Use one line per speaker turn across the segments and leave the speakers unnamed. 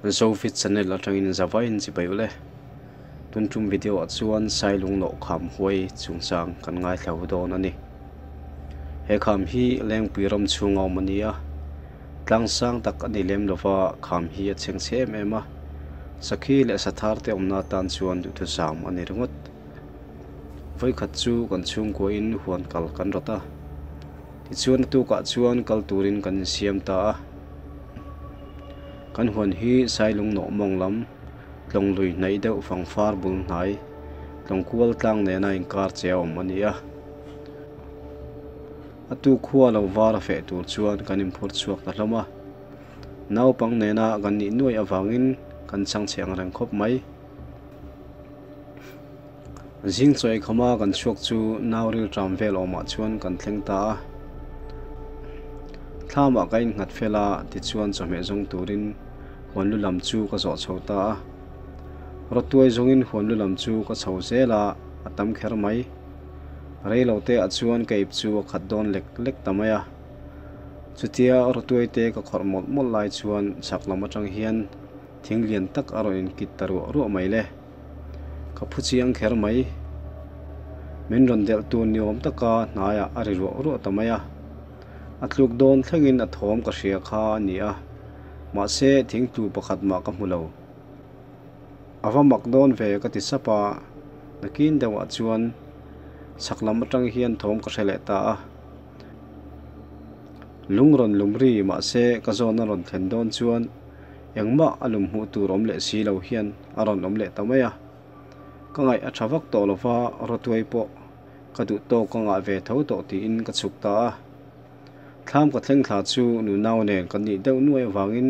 Zofit channel atangin zavaiin chibai ule. Tun tum video ah chuan Sailung nawh kham huai chungchang kan ngaithla dawn a ni. He kham hi Lengpui ram chhung a awm a ni a, tlang sang tak a ni lem lova kham hi a chheng chhe em em a, sakhi leh sathar te awmna atan chuan duhthusam a ni ringawt. Vawikhat chu kan chhungkuain huan kal kan rawt a, tichuan a tukah chuan kal turin kan insiam ta a. Kan huan hi Sailung nawh mawng lam tlawng lui hnaih deuh fangfar bul hnai tlawng kual tlang nena inkar che a awm a ni a. A tu khua lo var a feh tur chuan kan inphur chhuak ta hlawm a. Naupang nena kan nih nuaih avangin kan chhang chhe ang reng khawp mai. Zing chaw eikhawma kan chhuak chu nau rilṭam vel awmah chuan kan thleng ta a. Thlamah ka innghat fel a, tichuan chawhmeh zawng turin huan lu lam chu ka zawh chho ta a. Rawtuai zawngin huan lu lam chu ka chho zel a, a tam kher mai. Rei lo te ah chuan ka ip chu a khat dawn lek lek ta mai a. Chutia rawtuai te ka khawrh mawlh mawlh lai chuan chhak lam atang hian thing lian tak a rawn inkit ta ruah ruah mai le. Ka phu chiang kher mai. Min rawn delh tur ni awm taka hnaiah a ri ruah ruah ta mai a. A tluk dawn thlengin a thawm ka hria kha a ni a, mahse thingtlu pakhat mah ka hmu lo. A va mak dawn ve ka ti sap a, nakin deuhah chuan chhak lam atang hian thawm ka hre leh ta a. Lung rawn lum ri mahse ka zawn a rawn thlen dawn chuan Engmah a lum hmuh tur awm leh si lo hian a rawn awm leh ta mai a. Ka ngaih a tha vak tawh lo va, rawtuai pawh ka duh tawk ka ngah ve tho tawh tiin ka chhuk ta a. Thlam ka thleng thla chu nunau nen kan nih deuh nuai avangin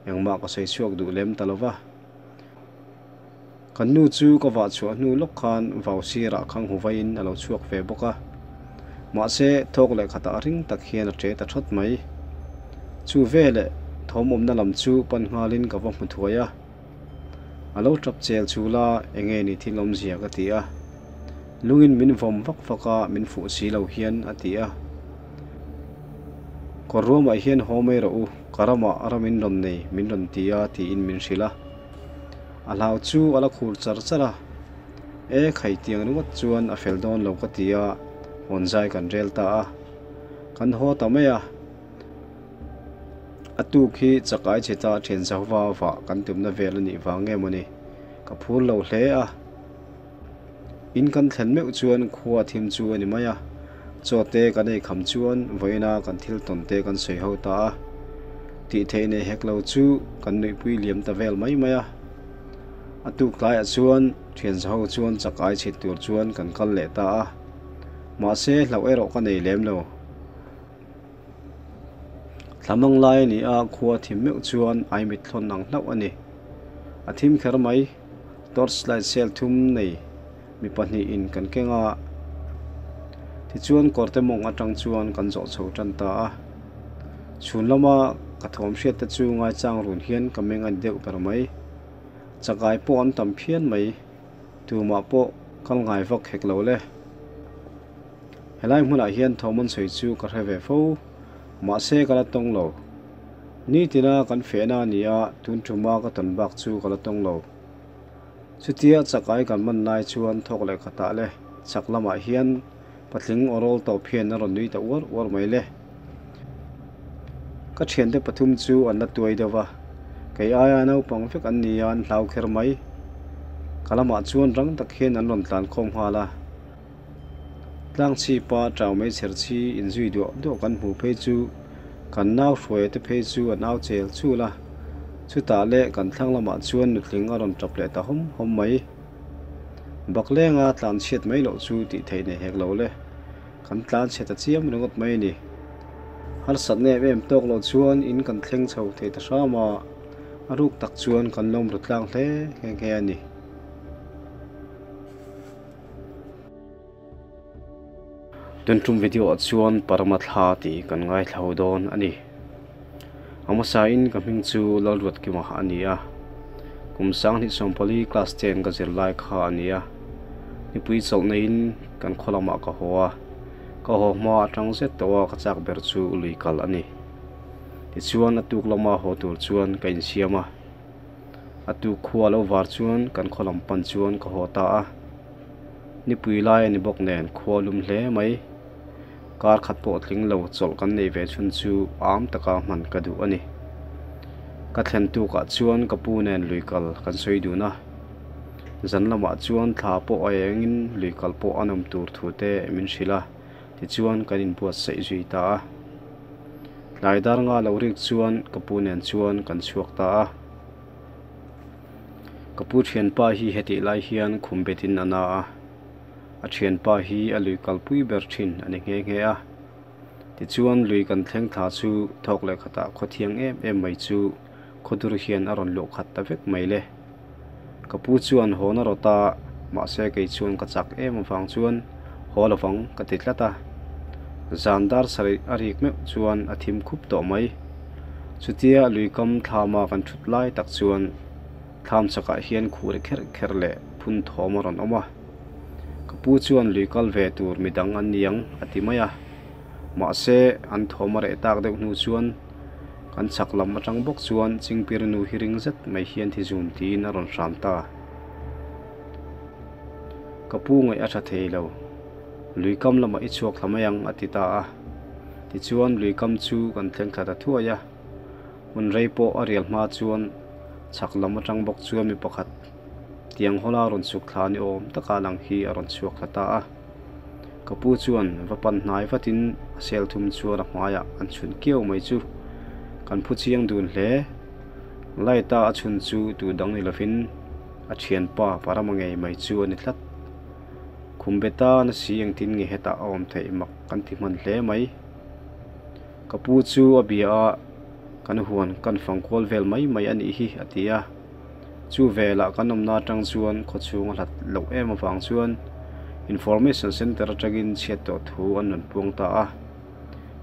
engmah ka sawi chhuak duh lem ta lo va. Kan nu chu ka vah chhuah hnu lawk khan vau sirah khang hu vaiin a lo chhuak ve bawk a. Mahse, thawk leh khatah ring tak hian a ṭe ta ṭhawt mai. Chu veleh thawmawmna lam chu pan nghalin ka va hmu thuai a. A lo ṭap chel chul a, enge ni thil awmzia ka ti a. Lungin min vawm vak vak a, min fuh si lo hian a ti a. Kawr ruamah hian haw mai rawh u, ka ramah ram in rawn nei min rawn ti a tiin min hrilh a. A hlau chu a la khur char char a, E khai tiang ringawt chuan a fel dawn lo ka ti a, hawn zai kan rel ta a. Kan haw ta mai a. A tuk hi chakai chheta thian Jehova vah kan tumna vel a nih vang nge mawni? Ka phur lo hle a. In kan thlen meuh chuan khua thim chu a ni mai a. Chaw te kan ei kham chuan vawiina kan thil tawn te kan sawi ho ta a. Tih theih nei hek lo chu kan nuihpui liam ta vel mai mai a. A tuk tlaiah chuan thian za ho chuan chak ai chhit tur chuan kan kal leh ta a. Mahse hlauh erawh ka nei lem lo. Thlamang lai a ni a, khua thim meuh chuan ai mit thlawn ang hlauh a ni. A thim kher mai. Torch light sel thum nei mi pahnihin kan keng a. Tichuan kawrte mawng atang chuan kan zawh chho tan ta a. Chhun lama ka thawm hriat te chu ngaichang run hian ka meng a ni deuh ber mai. Chakai pawh an tam phian mai. Tumah pawh kal ngai vak hek lo le. Helai hmunah hian thawm an sawi chu ka hre ve fo. Mahse ka la tawng lo. Nitina kan fehna a ni a, tun tuma ka tawn bak chu ka la tawng lo. Chutia chakai kan man lai chuan thawk leh khatah le chak lamah hian patling aw rawl tawp hian a rawn nui ta uar uar mai le. Ka thiante pathum chu an la tuai deuh va, kei aia naupang vek an ni a, an hlau kher mai. Ka lamah chuan rang tak hian an rawn tlan khawm nghal a. Tlang chhipa tau mai chher chi inzui duah duah kan hmuh phei chu kan nau hruaia te phei chu an au chel chul a, chutah leh kan thlang lamah chuan nutling a rawn tap leh ta hawm hawm mai. Baklenga tlan chhiat mai loh chu tih theih nei hek lo le, kan tlan chhe ta chiam ringawt mai a ni. Harsatna em em tawk loh chuan in kan thleng chho thei ta hram a, a ruk tak chuan kan lawm ru tlang hle nghe nghe a ni. Tun tum video ah chuan parma thla tih kan ngaithla ho dawn a ni. A hmasa in ka hming chu Lalruatkima a ni a, kum 2014 class 10 ka zir lai kha a ni a, nipui chawlh neiin kan khaw lamah ka haw a, ka haw hma atang zet tawh a ka chak ber chu lui kal a ni. Tichuan a tuk lama haw tur chuan ka insiam a. A tuk khua lo var chuan kan khaw lam pan chuan ka haw ta a. Nipui lai a ni bawk nen khua lum hle mai. Kar khat pawh tling lo chawlh kan nei ve chhun chu am taka hman ka duh a ni. Ka thlen tukah chuan ka pu nen lui kal kan sawi dun a. Zan lamah chuan thla pawh a engin lui kal pawh a nawm tur thu te min hrilh a, tichuan kan inbuatsaih zui ta a. Tlai dar nga lo rik chuan ka pu nen chuan kan chhuak ta a. Ka pu thianpa hi hetih lai hian khum betin a na a, a thianpa hi a lui kalpui ber thin a ni nghe nghe a. Tichuan lui kan thleng thla chu thawk leh khatah khawthiang em em mai chu khawdur hian a rawn luh khat ta vek mai le. Ka pu chuan haw na rawt a, mahse kei chuan ka chak em avang chuan haw lovang ka ti tlat a. Zan dar sarih a rik meuh chuan a thim khup tawh mai. Chutia lui kam thlama kan thut lai tak chuan thlam chakah hian khur kherh kherh leh phun thawm a rawn awm a. Ka pu chuan lui kal ve tur midang an ni ang a ti mai a. Mahse an thawm a reh tak deuh hnu chuan kan chhak lam atang bawk chuan Chingpir nu hi ring zet mai hian thi zum tiin a rawn hram ta. Ka pu ngaih a tha thei lo. Lui kam lamah i chhuak thla mai ang a ti ta a. Tichuan lui kam chu kan thleng thla ta thuai a. Hun rei pawh a rial hma chuan chhak lam atang bawk chuan mi pakhat tiang hawla rawn chhuk thla ni awm taka lang hi a rawn chhuak thla ta a. Ka pu chuan va pan hnai vatin a sel thum chuan a hmaiah an chhun kiau mai chu kan phu chiang dun hle. Light-a a chhun chu tu dang ni lovin a thianpa Parama ngei mai chu a ni tlat. Khum beta na si engtin nge hetah a awm theih mak kan ti hman hle mai. Ka pu chu a bia a, kan huan kan fang kual vel mai mai a nih hi a ti a. Chu velah kan awmna atang chuan khawchhung a hlat loh em avang chuan Information Centre atangin chhiat tawh thu an rawn puang ta a.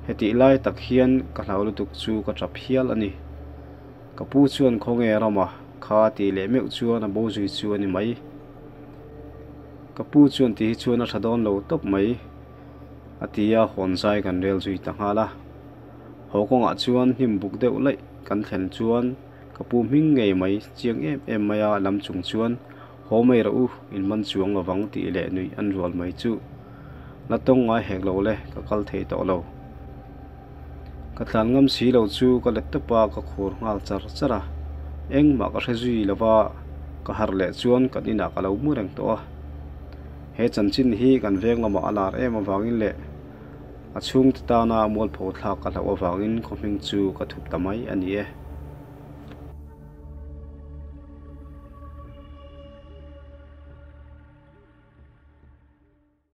Hetih lai tak hian ka hlau lutuk chu ka tap hial a ni. Ka pu chuan khawnge rama kha tih leh meuh chuan a bo zui chu a ni mai. Ka pu chuan ti hi chuan a tha dawn lo tawp mai a ti a, hawn zai kan rel zui ta nghal a. Haw kawngah chuan hnim buk deuh laih kan thlen chuan ka pu hming ngei mai chiang em em mai a lam chung chuan haw mai rawh u in man chuang lovang tih leh nuih an rual mai chu la tawng ngai hek lo le ka kal thei tawh lo. Ka tlan ngam si lo chu ka let tawp a ka khur nghal char char a engmah ka hre zui lo va ka harh leh chuan kan inah ka lo mu reng tawh a. He chanchin hi kan veng lamah a lar em avangin leh a chhungte tana mualpho thlak ka hlauh avangin khaw hming chu ka thup ta mai a ni e.